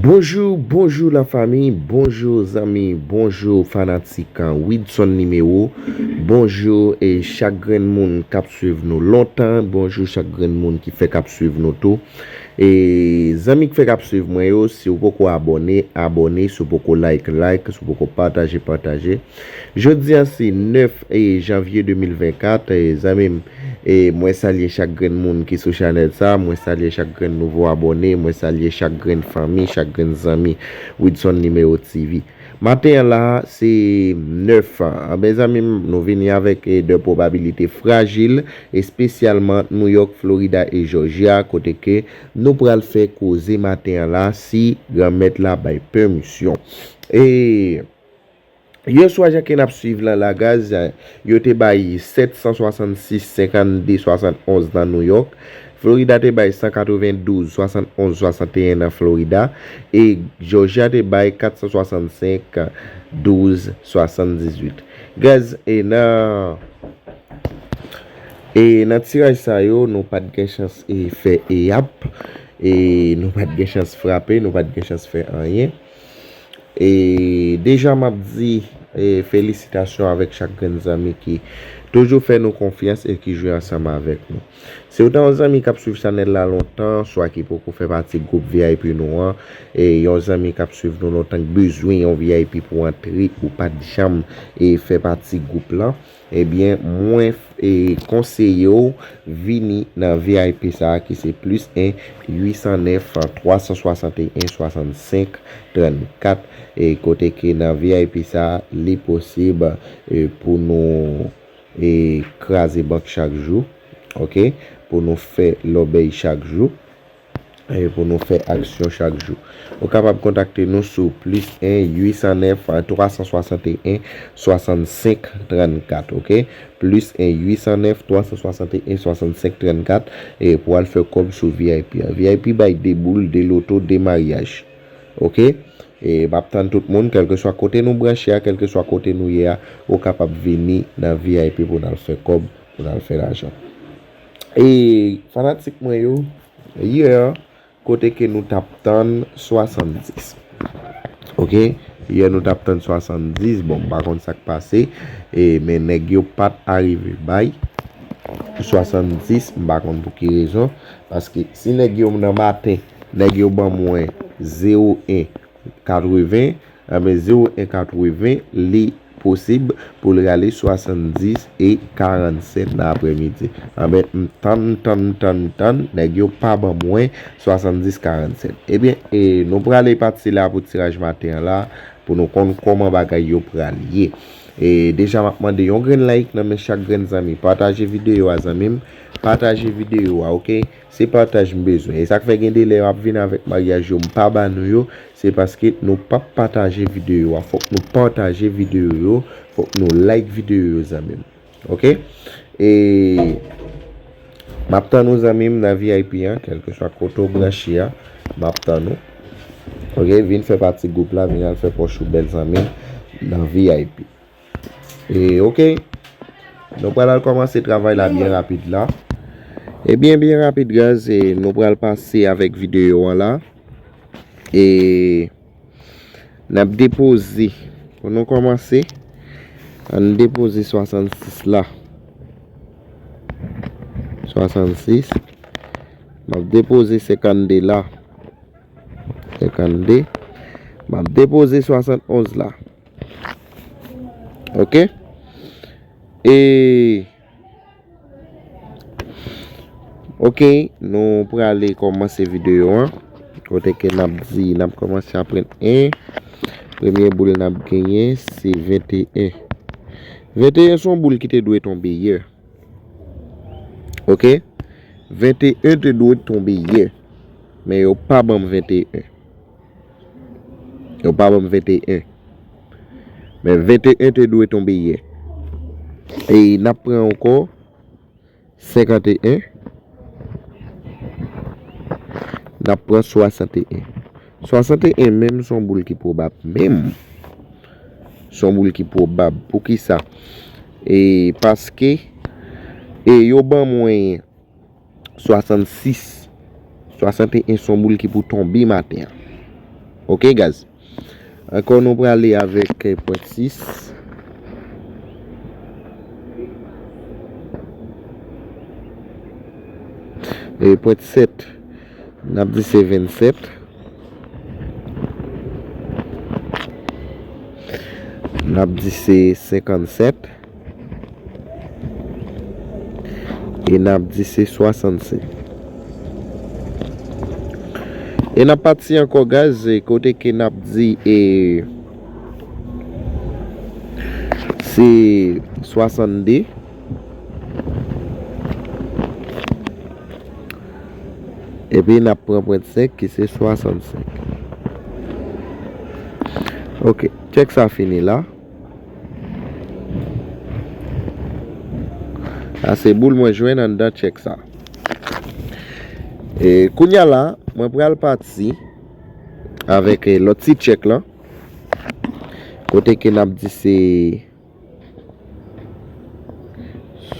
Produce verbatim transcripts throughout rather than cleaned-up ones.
Bonjou, bonjou lafanmi, bonjou zanmi, bonjou fanatik Widson Nimewo, bonjou e chak grenn moun k ap swiv nou lontan, bonjou chak grenn moun ki fèk ap swiv nou tou. E zanmi k fèk ap swiv mwen yo, si w poko abòne, abòne, si w poko like, like, si w poko pataje, pataje. Jodi a se nèf e janvye de mil vennkat, e zanmi m, e mwen salye chak grenn moun ki sou chanèl sa, mwen salye chak grenn nouvo abòne, mwen salye chak grenn fanmi, chak grenn zanmi Widson Nimewo T V. Maten an la, se nèf an. Anben zanmi m, nou vini avèk e de pwobabilite frajil, espesyalman New York, Florida e Georgia, kote ke nou pral fè koze maten an la si Granmèt la bay pèmisyon. E Yè swa, jan ke n ap swiv lan la, guys, yo te bay sèt san swasannsis, senkannde, swasannonz nan New York. Florida te bay san katrevendouz, swasannonz, swasanteyen nan Florida. E Georgia te bay kat san swasannsenk, douz, swasanndizuit. Guys, e nan, e nan tiraj sa yo, nou pa t gen chans e fè e ap. E nou pa t gen chans frape, nou pa t gen chans fè anyen. E deja m ap di e felisitasyon avèk chak grenn zanmi ki toujou fè nou konfyans e ki jwe ansanm avèk nou. Si w ta yon zanmi k ap swiv chanèl la lontan, swa ki poko fè pati gwoup V I P nou an, e yon zanmi k ap swiv nou lontan k bezwen yon V I P pou antre, ou pa t janm e fè pati gwoup lan, ebyen, mwen e konseye w vini nan V I P sa a ki se plis en, uit san nèf, twa san swasanteyen, swasannsenk, trannkat, e kote ke nan V I P sa a, li posib e pou nou e kraze bank chak jou, oke, pou nou fè lòbèy chak jou, e pou nou fè aksyon chak jou. Ou kapab kontakte nou sou plis en, uit san nèf, twa san swasanteyen, swasannsenk, trannkat, oke? Plis en, uit san nèf, twa san swasanteyen, swasannsenk, trannkat, e pou al fè kòb sou V I P an. V I P bay de boul, de loto, de maryaj, oke? E m ap tann tout moun, kèlkeswa kote nou branche a, kèlkeswa kote nou ye a, ou kapab vini nan V I P pou n al fè kòb, pou n al fè lajan. E fanatik mwen yo, yè, kote ke nou t ap tann swasanndis. Oke? Yè nou t ap tann swasanndis, bon, m pa konn sa k pase, e, men nèg yo pa t arive bay swasanndis, m pa konn pou ki rezon, paske si nèg yo nan maten, nèg yo ban mwen zewo en katreven, anben zewo en katreven, li posib pou l rale swasanndis e karannsèt nan aprèmidi. Anben, m tann, m tann, m tann, m tann, nèg yo pa ban mwen swasanndis karannsèt. Ebyen, e, nou prale pati la pou tiraj maten an la, pou nou konn kòman bagay yo pral ye. E, deja, m ap mande yon grenn like nan men chak grenn zanmi. Pataje videyo a, zanmi m. Pataje videyo a, oke? Se pataj m bezwen. E sa k fè gen de lè yo ap vin avèk maryaj yo, m pa ba nou yo, se paske nou p ap pataje videyo a. Fòk nou pataje videyo yo, fòk nou like videyo yo, zanmi m. Oke? E m ap tann ou, zanmi m, nan V I P an, kèlkeswa kote w branche a, m ap tann ou. Oke? Vin fè pati gwoup la, vin al fè pòch ou bèl, zanmi m, nan V I P. E, oke. Nou pral al kòmanse travay la byen rapid la. Ebyen, byen rapid, guys, e nou pral pase avèk videyo an la. E n ap depoze. Pou nou kòmanse, ann depoze swasannsis la. Swasannsis. M ap depoze senkannde la. Senkannde. M ap depoze swasannonz la. Oke? E, oke, nou prale kòmanse videyo an. Kote ke n ap di, n ap kòmanse aprann en. Premye boul n ap genyen, se venteyen. Venteyen se yon boul ki te dwe tonbe yè. Oke? Venteyen te dwe tonbe yè. Men yo pa ban m venteyen. Yo pa ban m venteyen. Men venteyen te dwe tonbe yè. E n ap pran ankò senkanteyen. N ap pran swasanteyen. Swasanteyen menm se yon boul ki pwobab menm. Se yon boul ki pwobab. Poukisa? E paske, e yo ban mwen swasannsis. Swasanteyen se yon boul ki pou tonbe maten an. Ok, guys. Ankò, nou prale avèk, eh, pwent sis. E pwent sèt, n ap di se vennsèt. N ap di se senkannsèt. E n ap di se swasannsenk. E n ap pati ankò, guys, e kote ke n ap di, e, se swasannde. Epi n ap pran pwent senk ki se swasannsenk. Ok, tchèk sa fini la. Sa se boul mwen jwenn anndan tchèk sa. E kounye a la, mwen pral pati avèk, eh, lòt ti tchèk lan. Kote ke n ap di se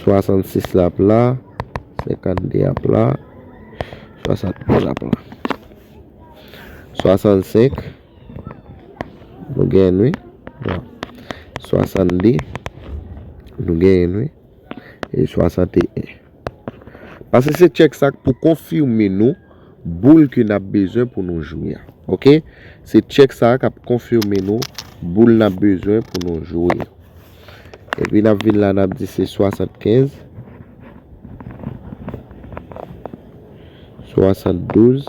swasannsis la ap la, senkannde ap la, swasannonz ap la. Swasannsenk, nou genyen wi. Bon. Swasannde, nou genyen wi. E swasanteyen. Paske se tchèk sa k pou konfime nou boul ke n ap bezwen pou nou jwe a. Ok? Se tchèk sa k ap konfime nou boul n ap bezwen pou nou jwe a. Epi n ap vin la, n ap di se swasannkenz, swasanndouz,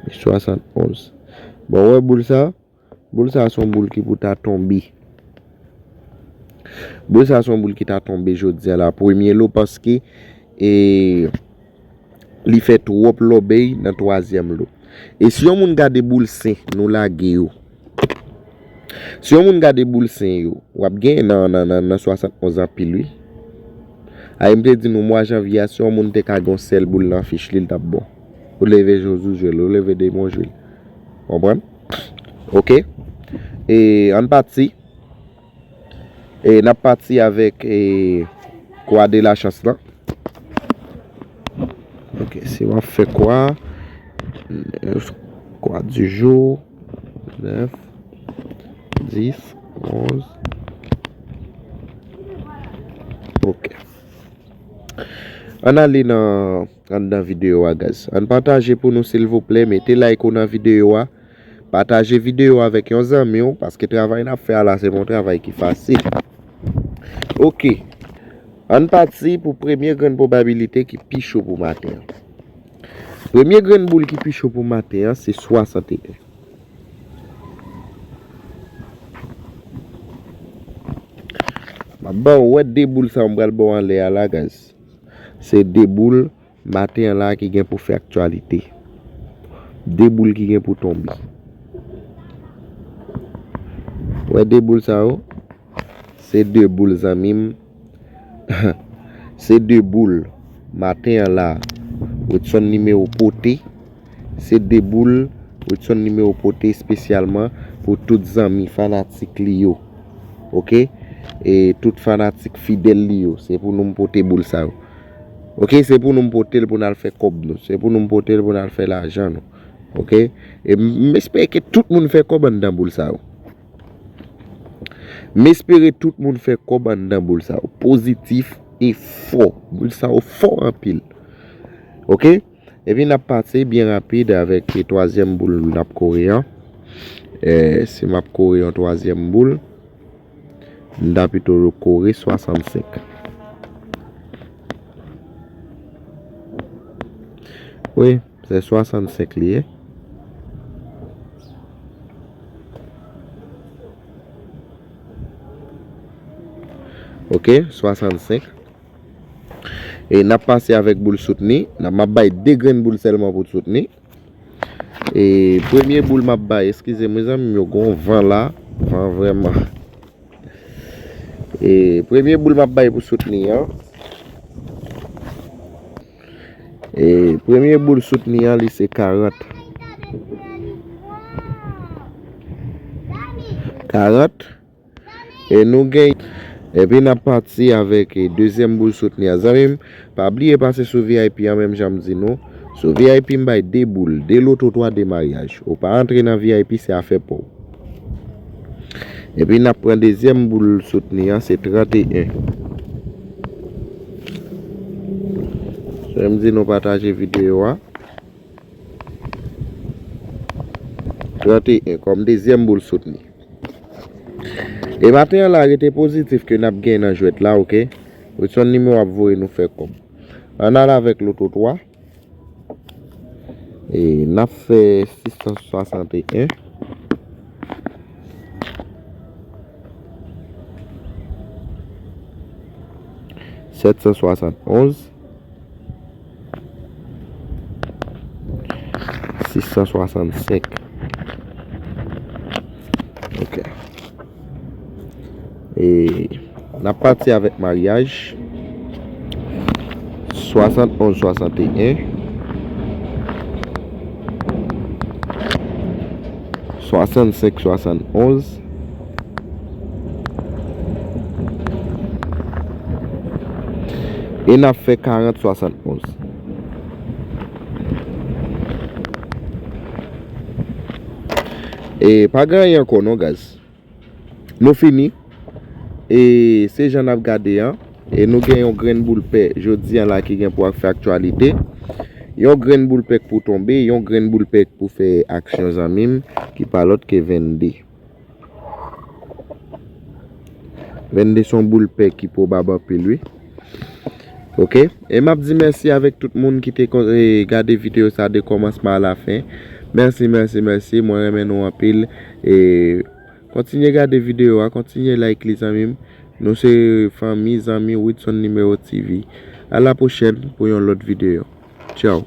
e swasannonz. Bon, wè boul sa? Boul sa se yon boul ki pou ta tonbe. Boul sa se yon boul ki ta tonbe jodi a la, premye lo, paske, e, li fè twòp lòbèy nan twazyèm lo. E si yon moun gade boul sen nou lage yo, si yon moun gade boul sen yo, w ap gen nan, nan, nan, nan swasannonz anpil, wi. Ay, m te di nou, mwa janvye a, si yon moun te ka gen yon sèl boul nan fich li, l t ap bon. Ou leve Jezi w jwe l, ou leve demon w jwe l. Konprann? Ok. E ann pati. E n ap pati avèk, e, kwa de la chans lan. Ok, si w ap fè kwa, nèf, kwa di jou, nèf, dis, onz. Ok. Ann ale nan, anndan videyo a, guys. Ann pataje pou nou, silvouplè. Mete like ou nan videyo a. Pataje videyo a avèk yon zanmi w, paske travay n ap fè a la, se pa yon travay ki fasil. Ok. Ann pati pou premye grenn pwobabilite ki pi cho pou maten an. Premye grenn boul ki pi cho pou maten an, se swasanteyen. M ap ba w, wè de boul sa yo m pral ba w anlè a la, guys. Se de boul maten an la ki gen pou fè aktyalite. De boul ki gen pou tonbe. Wè de boul sa yo? Se de boul, zanmi m. Se de boul maten an la, Woodson Nimewo pote. Se de boul Woodson Nimewo pote espesyalman pou tout zanmi fanatik li yo. Ok? E tout fanatik fidèl li yo. Se pou nou m pote boul sa yo. Ok? Se pou nou m pote l pou n al fè kòb nou. Se pou nou m pote l pou n al fè lajan nou. Ok? E m, m espere ke tout moun fè kòb anndan boul sa yo. M espere tout moun fè kòb anndan boul sa yo. Pozitif e fò. Boul sa yo fò anpil. Ok? Epi n ap pase byen rapid avèk twazyèm boul n ap kore an. Eh, si m ap kore yon twazyèm boul, m ta pito kore swasannsenk. Wi, se swasannsenk li ye. Ok, swasannsenk. E n ap pase avèk boul soutni. N ap, m ap bay de grenn boul sèlman pou soutni. E premye boul m ap bay, eskize m, mezanmi, yo gon van la. Van vrèman. E premye boul m ap bay pou soutni an. E premye boul soutni an, li se karant. Karant. E nou gen, epi n ap pati avèk, e, dezyèm boul soutni a. Zanmi m, pa bliye pase sou V I P an, menm jan m di nou, Sou V I P m bay de boul, de loto twa, de maryaj. Ou pa antre nan V I P, se afè pa w. Epi n ap pran dezyèm boul soutni an, se tranteyen. Sè m di nou pataje videyo a. Tranteyen kòm dezyèm boul soutni. E maten an la, rete pozitif ke n ap gen nan jwèt la, oke? Wi, se yon nimewo ap voye nou fè kòb. Ann al avèk loto twa. E n ap fè sis san swasanteyen. Sèt san swasantonz. Sis san swasansenk. Ok. E n ap pati avèk maryaj. Swasantonz, swasanteyen. Swasansenk, swasantonz. E n ap fè karant, swasantonz. E pa gen anyen ankò non, guys. Nou fini. E se jan n ap gade an. E nou gen yon grenn boul pè jodi an la ki gen pou ap fè aktyalite. Yon grenn boul pè k pou tonbe, yon grenn boul pè k pou fè aksyon, zanmi m, ki pa lòt ke vennde. Vennde se yon boul pè ki pwobab anpil, wi. Ok? E m ap di mèsi avèk tout moun ki te kon-, e, gade videyo sa de kòmansman a la fen. Mèsi, mèsi, mèsi. Mwen renmen nou anpil. E kontinye gade videyo a, kontinye like li, zanmi m. Nou se fanmi, zanmi Widson Numéro T V. A la pwochèn pou yon lòt videyo. Tchaw.